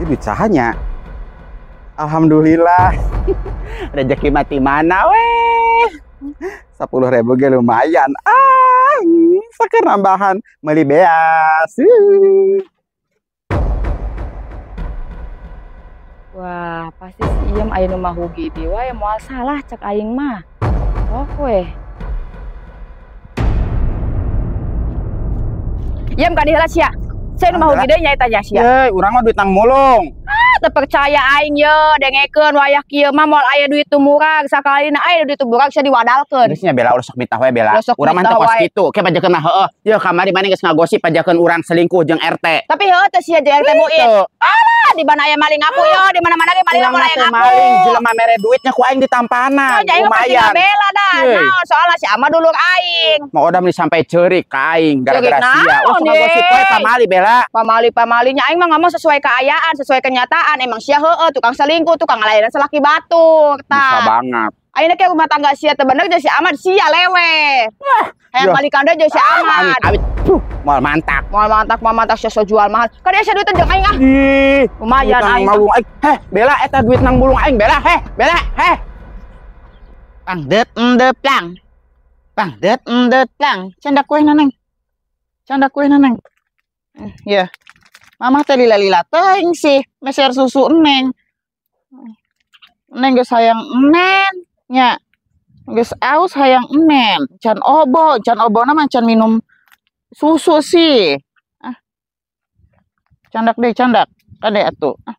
Ieu duit saha nya? Alhamdulillah. Rezeki mati mana weh. 10.000 ge lumayan. Ah, saker nambahan meuli beas. Wah, pasti si Iem aya nu mahugi di wae moal salah cek aing mah. Sok weh. Iem ka diheula sia. Sia nu mahugi deui nya eta nya sia. Ye, urang mah duit nang mulung. Ah, teu percaya aing ye, dengekeun wayah kieu mah moal aya duit tu murag, sakalina aya duit tu murag sia diwadalkeun. Geus nya Bela ulah sok mitah wae Bela. Urang mah teu kos kitu. Ke pajakeun mah heueuh. Ye kamari maneh geus ngagosip pajakeun urang selingkuh jeung RT. Tapi heueuh teh sia jeung RT Muin. Alah, di mana aya maling ngaku yo, di mana-mana ge maling moal aya ngaku. Maling jelema mere duitnya ku aing ditampanan. Lumayan. Bela dah. Naon soalna si ama dulur aing. Mau odam nih sampai ceurik ka aing gara-gara sia. Ulah sok ngagosip wae pamali Bela. Pamali-pamalinya aing mah ngomong sesuai keayaan, sesuai kenyataan. Emang sia heueuh tukang selingkuh, tukang ngalahiran salaki batur tah. Bisa banget. Ayeuna ke rumah tangga sia teu bener jeung si Ahmad sia lewe. Hayang balikan deui jeung si Ahmad. Amit, moal mantak. Moal mantak, moal mantak sia so jual mahal. Kan sia duit jeung aing ah. Ih, lumayan aing. Mulung aing. Heh, Bela eta duit nang mulung aing, Bela. Heh, Bela, heh. Pangdet endep lang. Pangdet endep lang. Candak kue naneng. Candak kue naneng. Ya. Mama teh lila-lila teuing sih, meser susu neng. Neng geus hayang enen nya. Geus aus hayang enen. Can obo, can obona mah can minum susu sih. Ah. Candak deh, candak. Kade atuh. Ah.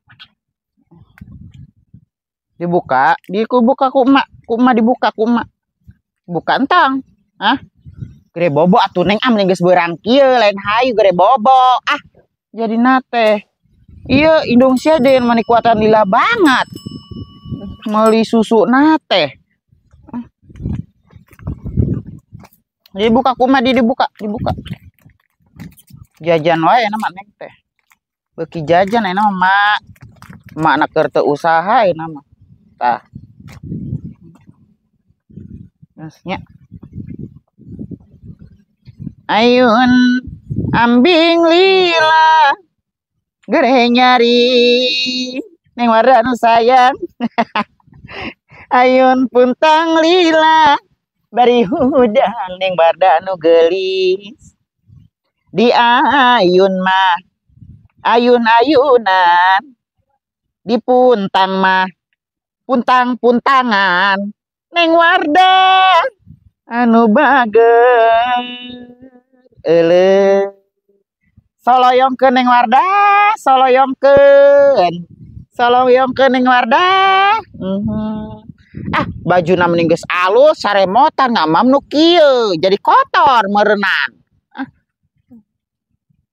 Dibuka, dibuka ku emak dibuka ku emak. Buka entang. Ah. Gere bobo atuh neng am geus beurang kieu lain hayu gere bobo. Ah. Jadi nate. Iya, indung sia deun mani kuatan lila banget. Meuli susu nate. Dibuka kumaha dibuka, dibuka. Jajan wae na mah neng teh. Beuki jajan ayeuna mah mak. Mak na keur teu usaha ayeuna mah. Tah. Geus nya. Ayun ambing lila gere nyari neng warda nu sayang. Ayun puntang lila bari hudang neng warda nu geulis. Di ayun mah ayun-ayunan, di puntang mah puntang-puntangan, neng warda anu bager euleuh. Soloyongkeun neng warda, soloyongkeun. Soloyongkeun neng warda. Ah, bajuna mending geus alus, saremotan ngamam nu kieu, jadi kotor meureunang. Ah.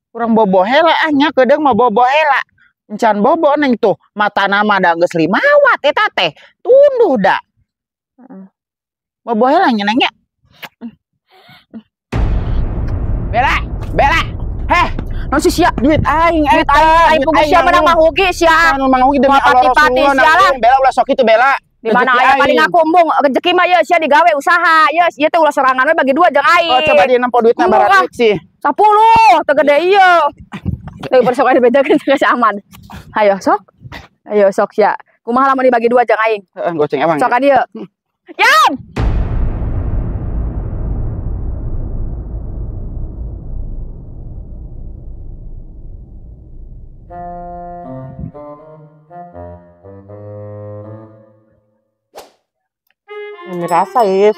Kurang bobo heula ah nya kedeung mah bobo heula. Encan bobo neng tuh, matana mah da geus 5 watt eta teh. Tunduh da. Bobo heula nya neng nya. Bela, Bela. Heh, non si sia duit aing duit aing, aing pugu sia menang mahugi sia. Anu mahugi demi Allah Rasulullah sia lah. Bela ulah sok itu Bela. Di mana aya paling ngaku embung rezeki mah ye sia digawe usaha. Ye ieu teh ulah sorangan we bagi dua jeung aing. Oh, coba di nempo duitna barat sih. 10 teu gede ieu. Teu bersok aya bedakeun jeung si Ahmad. Hayo sok. Ayo sok sia. Kumaha lamun dibagi dua jeung aing? Heeh, goceng emang. Sok ka dieu. Yam. Ini rasa is.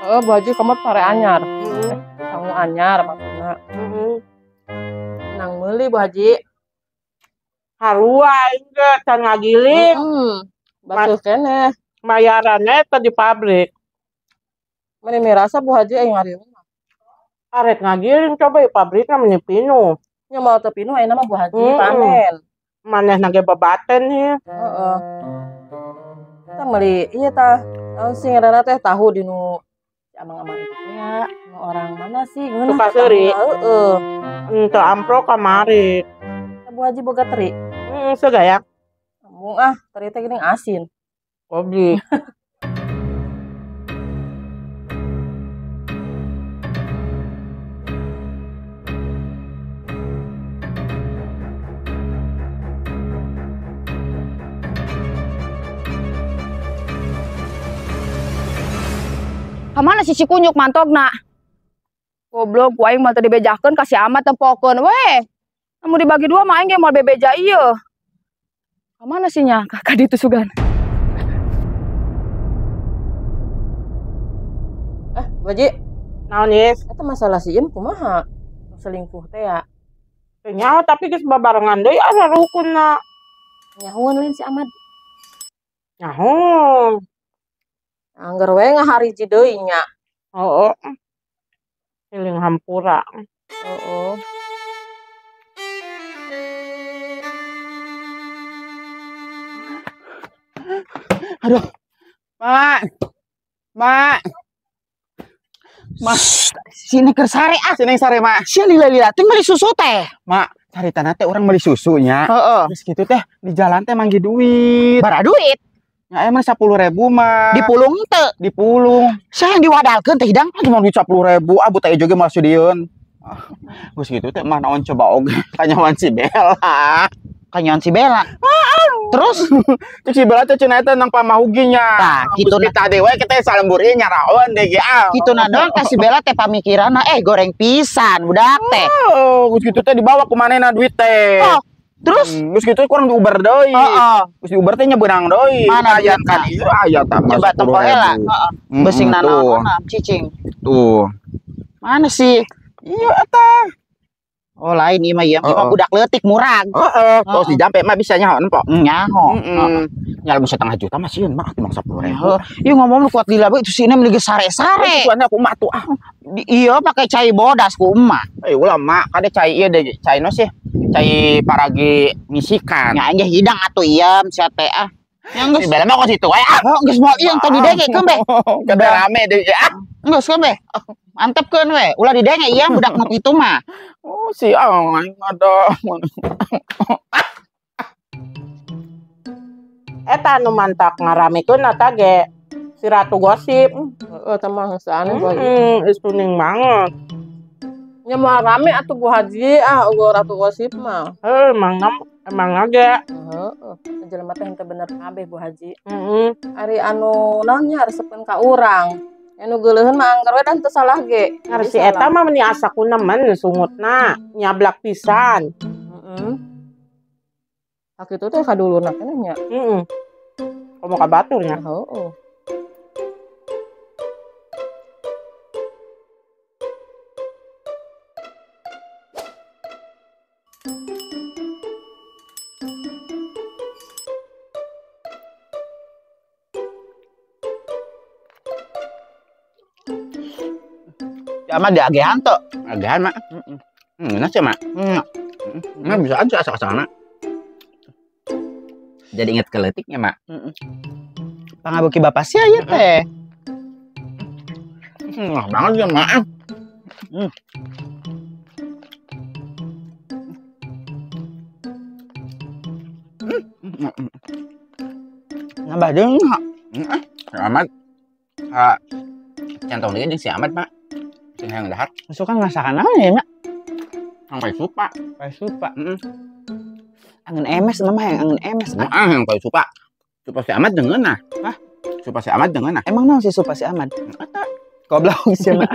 Oh, Bu Haji kamu pare anyar. Sangu anyar maksudna. Nang meuli Bu Haji. Harua ge can ngagiling. Batuh keneh. Bayarannya eta di pabrik. Meni mirasa Bu Haji aing ngariung. Arek ngagiling coba di pabrikna meni pinuh. Nya moal teu pinuh ayeuna mah Bu Haji panen. Manehna ge babaten ieu. Heeh. Tah meuli ieu tah. Naon sih ngaranna teh tahu di nu amang-amang itu teh ya, nu orang mana sih ngeunah Sukaseri. Heeh. Henteu amprok kamari. Bu Haji boga teri. Heeh, segaya. Embung ah, teri teh geuning asin. Goblok. Ka mana si si kunyuk mantogna? Goblok, ku aing mah teu dibejakeun ka si Ahmad tempokeun we. Lamun dibagi dua mah aing ge moal bebeja ieu. Ka mana sih nya? Ka ditu sugan. Bu Haji, Naon, Is? Eta masalah si Im kumaha? Nu selingkuh teh ya. Teu nyaho tapi geus babarengan deui asa rukunna. Nyahoan lain si Ahmad. Nyaho. Angger we ngahariji deui nya. Heeh. Siling hampura. Heeh. Aduh. Mak. Mak. Mak, Sini keur sare ah. sini sare, Mak. Sia lila-lila teh meuli susu teh. Mak, caritana teh urang meuli susunya. Heeh. Terus gitu teh di jalan teh manggih duit. Bara duit Ya emang 10.000 mah. Dipulung teu? Dipulung. Sia yang diwadalkeun teh hidang. Cuma duit 10.000, ah buta ieu ge moal sieun. Ah, geus gitu teh mah naon coba oge kanyawan si Bella. Kanyawan si Bella. Terus Cek si Bella teh cenah eta nang pamahuginya. Tah, kitu na. Kita dewe kita salembur ieu nyaraon deh ge ah. Kitu na doang teh si Bella teh pamikiranna goreng pisan budak teh. Oh, geus kitu teh dibawa ku manehna duit teh. Oh, terus Geus kitu kurang diuber deui. Heeh. Geus diuber teh nya beunang deui. Mana Lumayan duitna? kan ieu aya tah mah Coba tempo 10.000. heula. Heeh. Besing Tuh. nanaon cicing. Tuh. Mana sih? Iya eta. Oh lain ieu mah ieu mah Heeh. budak leutik murag. Heeh, terus dijampe mah bisa nyaho empok. Nyaho. Heeh. Nya lamun setengah juta mah sieun mah timang 10.000. Heeh. Ieu ngomong lu kuat lila itu sini meuli geus sare-sare. Tuan aku mah tuh ah. Iya pakai cai bodas ku emak. Eh ulah mak, kade cai ieu deh, cai no sih. Cai paragi ngisikan. Nya aja hidang atuh ieu sia teh ah. Yang Si geus Bella mah kok situ wae ah. Oh, geus moal ieu tadi didengekeun be. Kade rame deh ah. Geus keun be. Antepkeun we, ulah didenge ieu budak nu kitu mah. Oh si ah ada. Eta anu mantak ngaramekeun eta ge si Ratu Gosip. Heeh, teh mah geus aneh Bu Haji. Heeh, geus tuning banget. Nya moal rame atuh Bu Haji ah uga Ratu Gosip mah. Heuh, emang emang ge. Heeh, jelema teh henteu bener kabeh Bu Haji. Heeh. Ari anu naon nya resepeun ka urang. Anu geuleuheun mah angger we dan teu salah ge. Ngar si eta mah meni asa ku nemen sungutna, nyablak pisan. Heeh. Sakitu teh kadulurna keneh nya. Heeh. Komo ka batur nya. Heeh. Ya mah diagehan teu. Agehan mak. Heeh. Ngeunah sih mak. Heeh. Nah, bisa aja asa-asana. Jadi inget keletiknya mak. Heeh. Pangabuki bapak sia ieu teh. Nah, banget ya mak. Nambah deui nya. Heeh. Ahmad. Ah. Centong deui jeung si Ahmad mak. Sing hayang dahar. Suka masakan naon ya, Mak? Sampai supa. Sampai supa. Heeh. Angen emes mah yang angen emes. Heeh, yang paling supa. Supa si Ahmad deungeun nah. Hah? Supa si Ahmad deungeun nah. Emang naon si supa si Ahmad? Eta. Goblok sih mah.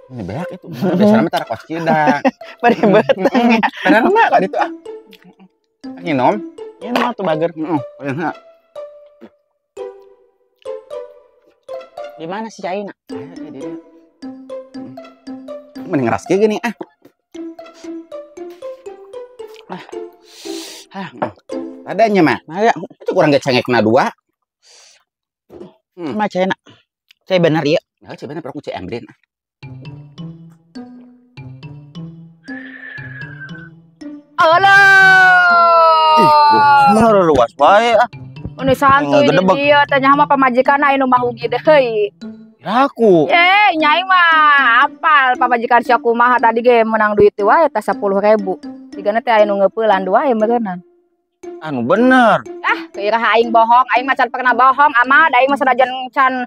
Ini beak itu. Biasanya mah tara kos kieu da. Bari beteng ya. Padahal mah ka ditu ah. Nginom. Nginom atuh bager. Heeh. Enak. Di mana si Caina? Mending ngeras kayak gini ah. Ah. Ah. Adanya mah. Ada. Itu kurang gak cengek na dua. Mah Caina. Cai bener ya. Nah, cai bener aku cai emblin. Alah. Ih, luas wae ah. Ini santuy di dia tanya sama pamajikan anu mahugi deui. Aku. Nyai mah apal pamajikan sia kumaha tadi ge menang duit wae teh 10.000. Sigana teh aya nu ngeupelan wae meureunnan. Anu bener. Ah, keirah aing bohong, aing mah can pernah bohong ama aing mah sanajan can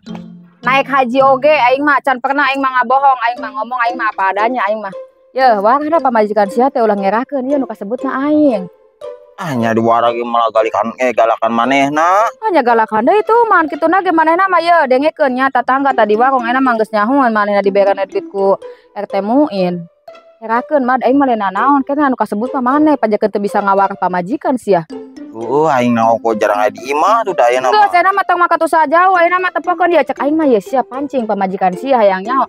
naik haji oge aing mah can pernah aing mah ngabohong, aing mah ngomong aing mah apa adanya aing mah. Yeuh, warna pamajikan sia teh ulah ngerakeun ieu nu kasebutna aing. Ah nya diwaragi malah galikan galakan manehna. Ah nya galakan deui tuh man kituna ge manehna mah ye dengekeun nya tatangga tadi warung ayeuna mah geus nyahoan manehna diberena duit ku RT Muin. Herakeun mah aing mah lain naon keneh anu kasebut mah maneh pajakeun teu bisa ngawarah pamajikan sia. Heeh aing naon kok jarang aya di imah tuh da ayeuna mah. Geus ayeuna mah tong maka usaha jauh ayeuna mah tepokeun dia cek aing mah ye sia pancing pamajikan sia hayang nyaho.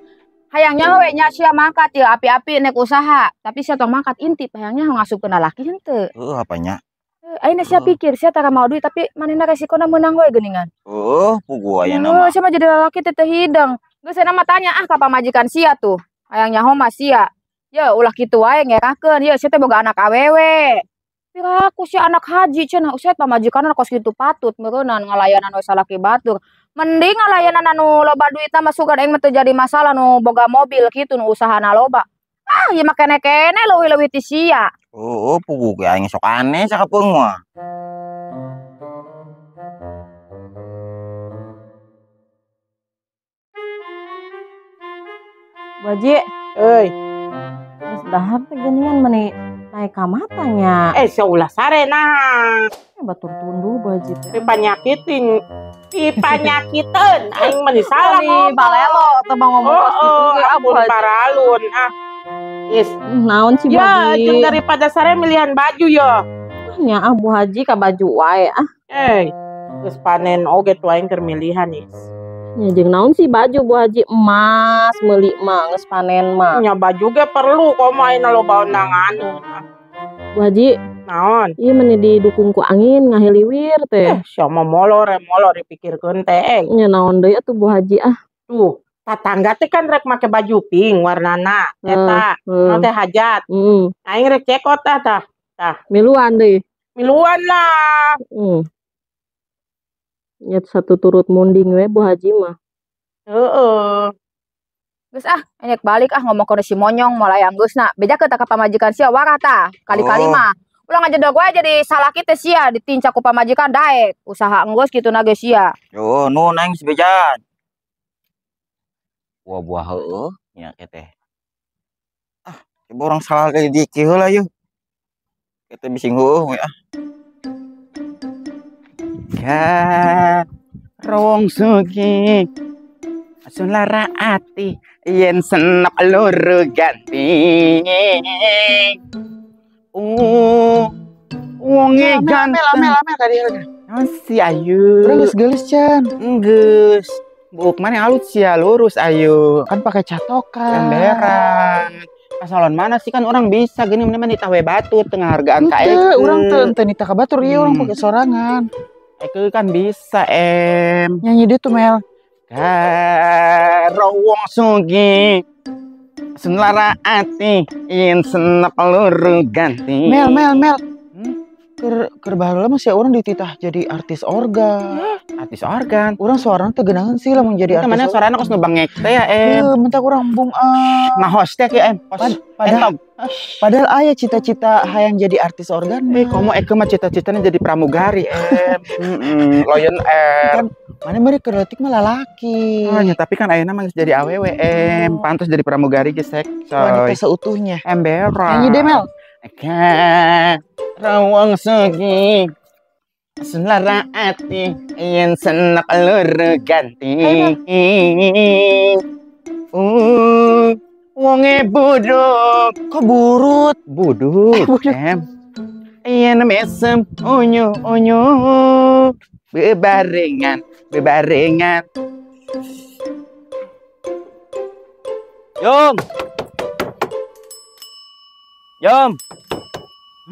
Hayang nyaho we nya sia mangkat ye api-api nek usaha tapi sia tong mangkat intip hayang nyaho ngasupkeun lalaki henteu. Heeh apanya? Ayeuna sia pikir sia tara mau duit tapi manehna resikona meunang we geuningan. Heeh puguh ayeuna mah. Sia mah jadi lalaki teh teu hideng. Geus ayeuna mah tanya ah ka pamajikan sia tuh. Hayang nyaho mah sia. Ye ulah kitu wae ngerakeun ye sia teh boga anak awewe. Piraku si anak haji cenah usah pamajikan kos kitu patut meureunnan ngalayanan we salaki batur. Mending ngalayanan anu loba duitna mah sugan aing mah teu jadi masalah nu boga mobil kitu nu usahana loba. Ah ieu mah kene-kene leuwih-leuwih ti sia. Heeh puguh ge aing sok aneh sakapeung mah. Bu Haji, euy. Geus dahar teh geuningan meuni naik ka matanya. Seulah sare nah. Batur tunduh Bu Haji teh. Pipanyakiteun aing mah salah ngomong. Balelo teh mah ngomong kos kitu ge ah Bu Haji. Paralun ah. Is. Naon sih Bu Haji? Ya, jeung daripada sare milihan baju yo. Nya ah Bu Haji ka baju wae ah. Geus panen oge tuh aing keur milihan is. Nya jeung naon sih baju Bu Haji emas meuli mah geus panen mah. Nya baju ge perlu komo ayeuna loba undangan. Bu Haji, naon? Ieu meni didukung ku angin ngahiliwir teh. Sia mah molor molor dipikirkeun teh. Nya naon deui atuh Bu Haji ah. Tuh, tatangga teh kan rek make baju pink warnana eta. Naon teh hajat. Aing rek cekot tah tah. Tah. Miluan deui. Miluan lah. Nya satu turut munding we Bu Haji mah. Heeh. Geus ah, enek balik ah ngomong ke si monyong mulai anggeusna. Bejakeun tah ka pamajikan sia warah tah. Kali-kali mah. Ulah ngajedog wae jadi salaki teh sia ditincak ku pamajikan daek. Usaha enggeus kitu na ge sia. Yo, nuhun aing sebejan. Buah-buah heueuh nya teh. Ah, coba orang salah ka di kieu heula yeuh. Kita bising heueuh we ah. Karo wong sugih asun lara ati yen senep loro ganti. Wonge ganteng. Mel tadi. Naon si ayu? Urang geus geulis can. Geus. Buuk mana halus sia lurus ayu. Kan pakai catokan. Emberan. Pasalon mana sih kan orang bisa gini mending ditah we batur tengah hargaan ka Henteu, urang teu henteu nitah ka batur ieu urang pakai sorangan. Eke kan bisa em. Nyanyi dia tuh Mel. Karo wong sugih senlara ati yen senep loro ganti. Mel. Keur baheula mah sia urang dititah jadi artis organ. Artis organ. Urang suarana teu geunaheun sih lamun jadi artis. Mana suarana kos nu bangek teh ya em. Heuh, mentak urang embung ah. Ngahos teh kieu em. Padahal aya cita-cita hayang jadi artis organ. Komo eke mah cita-citanya jadi pramugari em. Lion Air. Kan mana mere keur leutik mah lalaki. Oh, nya tapi kan ayeuna mah geus jadi awewe em. Pantes jadi pramugari geus sek. Wanita seutuhnya. Emberan. Nyanyi deh Mel. Karo wong sugih senlara ati yen senep loro ganti. Wonge buduk. Kok burut? Buduk em. Yen mesem unyu unyu bebarengan bebarengan. Yom. Yom.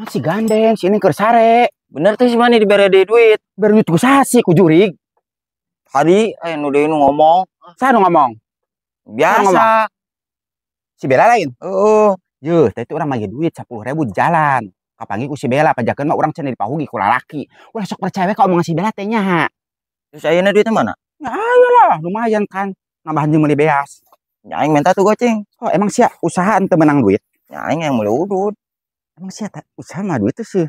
Si gandeng sini keur sare. Bener teh si mani dibere deui duit. Bere duit ku saha sih ku jurig. Tadi aya nu deui nu ngomong. Saha nu ngomong? Biasa. Ngomong? Si Bella lain? Heeh. Yeuh, teh itu urang mage duit 10.000 di jalan. Kapanggih ku si Bella pajakeun mah urang cenah dipahugi ku lalaki. Ulah sok percaya we ka omongan si Bella teh nya. Terus ayeuna duitnya mana? Ya ayolah, lumayan kan. Nambahan jeung meuli beas. Nya aing minta tuh goceng. Oh, emang sia usaha teu meunang duit? Nya aing yang meuli udud. Emang sia usaha mah duit teh sih.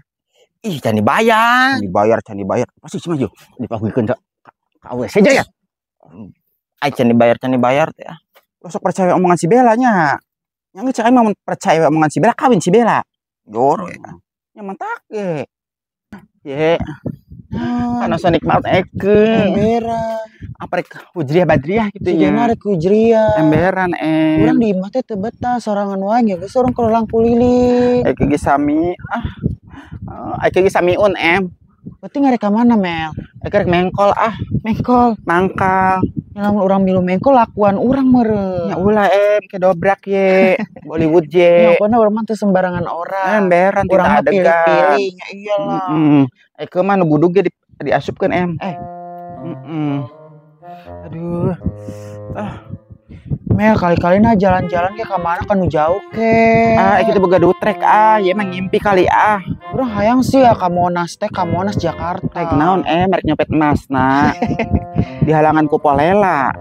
Ih, can dibayar. Can dibayar, can dibayar. Pasti sih mah yeuh dipahugikeun ka AWC aja ya. Ai can dibayar teh ah. Sok percaya omongan si Bella nya. Yang geus aing mah mun percaya omongan si Bella kawin si Bella. Jor we. Nya mentak ge. Ye. Kan asa nikmat eke. Emberan. Apa rek hujriah badriah gitu ya. Sigana rek hujriah. Emberan em. Urang di imah teh teu betah sorangan wae nya geus urang kelolang puliling. Eke ge sami ah. Eke ge samiun em. Berarti ngarek ka mana Mel? Eke rek mengkol ah. Mengkol. Mangkal. Ya lamun urang milu mengkol lakuan urang meureun. Ya ulah em kedobrak ye. Bollywood ye. Ya pokona urang mah teu sembarangan orang. Emberan urang mah adegan. Pilih-pilih nya iyalah. Heeh. Eke mah nu budug ge diasupkeun em. Aduh. Ah. Mel kali-kali nah jalan-jalan ke mana kan nu jauh ke. Ah, kita boga dutrek ah, ya emang ngimpi kali ah. Urang hayang sih ya ka Monas teh, ka Monas Jakarta. Rek naon merek nyopet emas nah. Di halangan ku polela.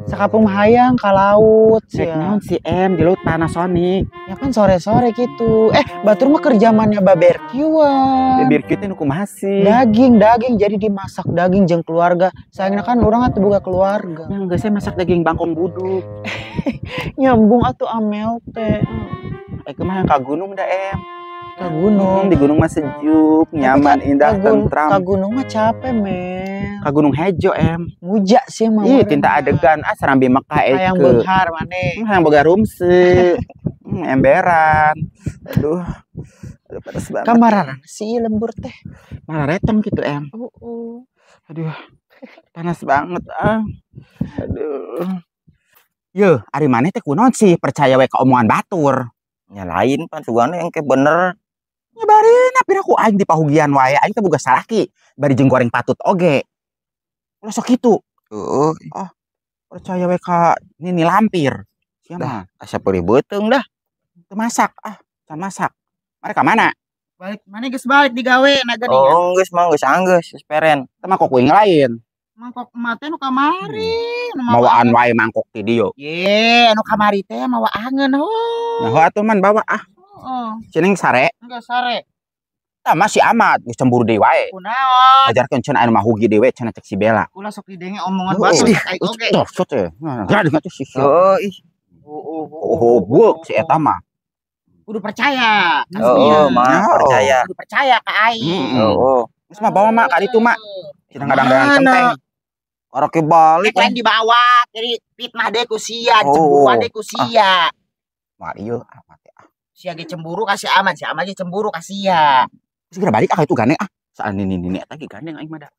Sakapeung hayang ka laut sih. Rek naon si em di laut Panasonic. Ya kan sore-sore gitu. Batur mah kerjamannya barbekyuan. Barbeque teh nu kumaha sih? Daging, daging jadi dimasak daging jeung keluarga. Sayangna kan urang atuh boga keluarga. Ya geus saya masak daging bangkong buduk. Nyambung atuh Amel teh. Kumaha ka gunung da em? Ka gunung. Di gunung mah sejuk, nyaman, indah, tentram. Ka gunung mah capek, Mel. Ka Gunung Hejo em. Muja sih mah. Ih, tinta adegan ah serambi Mekah eke. Hayang beunghar maneh. Hayang boga rumse. Emberan. Aduh. Aduh panas banget. Kamarana sih lembur teh. Malah retem gitu em. Aduh. Panas banget ah. Aduh. Yeuh, ari maneh teh kunaon sih percaya we ka omongan batur? Nya lain pan sugana yang ke bener. Nya barina piraku aing dipahugian wae aing teh boga salaki bari jeung goreng patut oge. Ulah sok kitu. Heeh. Ah, percaya we ka nini lampir. Sia mah asa peurih beuteung dah. Teu masak ah, can masak. Mari ka mana? Balik mana geus balik digawe na geuning. Oh, geus mah geus anggeus geus peren. Teu mangkok kuing lain. Mangkok emak teh nu kamari, nu mawaan wae mangkok ti dieu. Ye, nu kamari teh mawa angeun heuh. Nah, atuh man bawa ah. Heeh. Ceneng sare? Enggak sare. Tah masih amat geus cemburu deui wae. Kunaon? Ajarkeun cenah anu mahugi deui we cenah cek si Bella. Ulah sok didenge omongan batur aing oge. Tuh, sok teh. Nah, dengar tuh si. Heeh, ih. Oh, buek si eta mah. Kudu percaya. Heeh, mah percaya. Kudu percaya ka aing. Heeh. Geus mah bawa mak ka ditu mak. Cenah ngadang-dangan kenteng. Orok balik lain dibawa jadi fitnah deh ku sia, cemburuan deh ku sia. Mah ieu ah mati ah. Sia ge cemburu ka si Aman, si Aman ge cemburu ka sia. Segera balik ah itu gandeng ah. Saat nini eta ge gandeng aing mah da.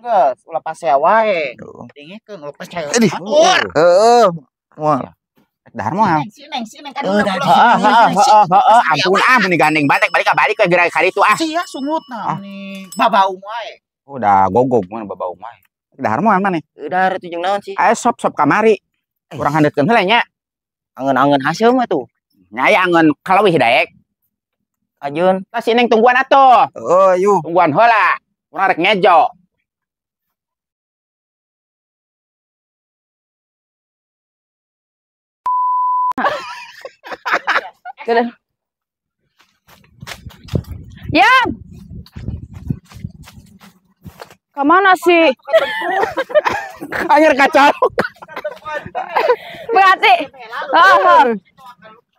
Geus, ulah pasea wae. Dengekeun ulah percaya. Heeh. Moal. Dahar moal. Si Neng, si Neng kan. Heeh, ampun ah meni gandeng balik balik balik ke geura ka ditu ah. Sia sungutna meni babau wae. Udah gogog mun babau wae. Dahar moal maneh? Dahar tuh jeung naon sih? Ayo sop-sop kamari. Urang handeutkeun heula nya. Angeun-angeun hasil mah tuh. Nya aya angeun kaleuwih daek. Ajeun. Tah si Neng tungguan atuh. Heeh, yuh. Tungguan heula. Urang rek ngejo. Ya. Kemana sih? Akhir kacau. Berarti.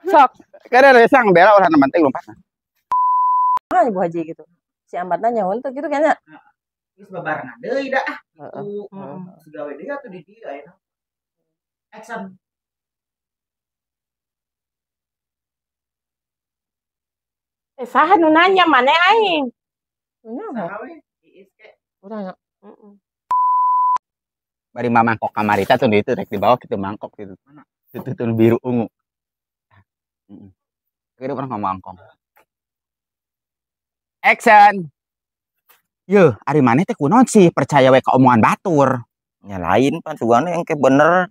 Sok. Kada resang Bella ulah penting lompat. Ah, Ibu Haji gitu. Si Amat nanya untuk gitu kayaknya. Geus babarengan deui dah ah. Gitu. Segawe deui atuh di dieu ayeuna. Action. Saha nu nanya maneh aing? Nanya. Urang ya. Heeh. Bari mah mangkok kamarita tuh itu rek di bawah gitu mangkok gitu. Itu tuh biru ungu. Heeh. Kira pernah ngomong mangkok. Action. Yeuh, ari maneh teh kunaon sih percaya we ka omongan batur? Nya lain pan sugana yang ke bener.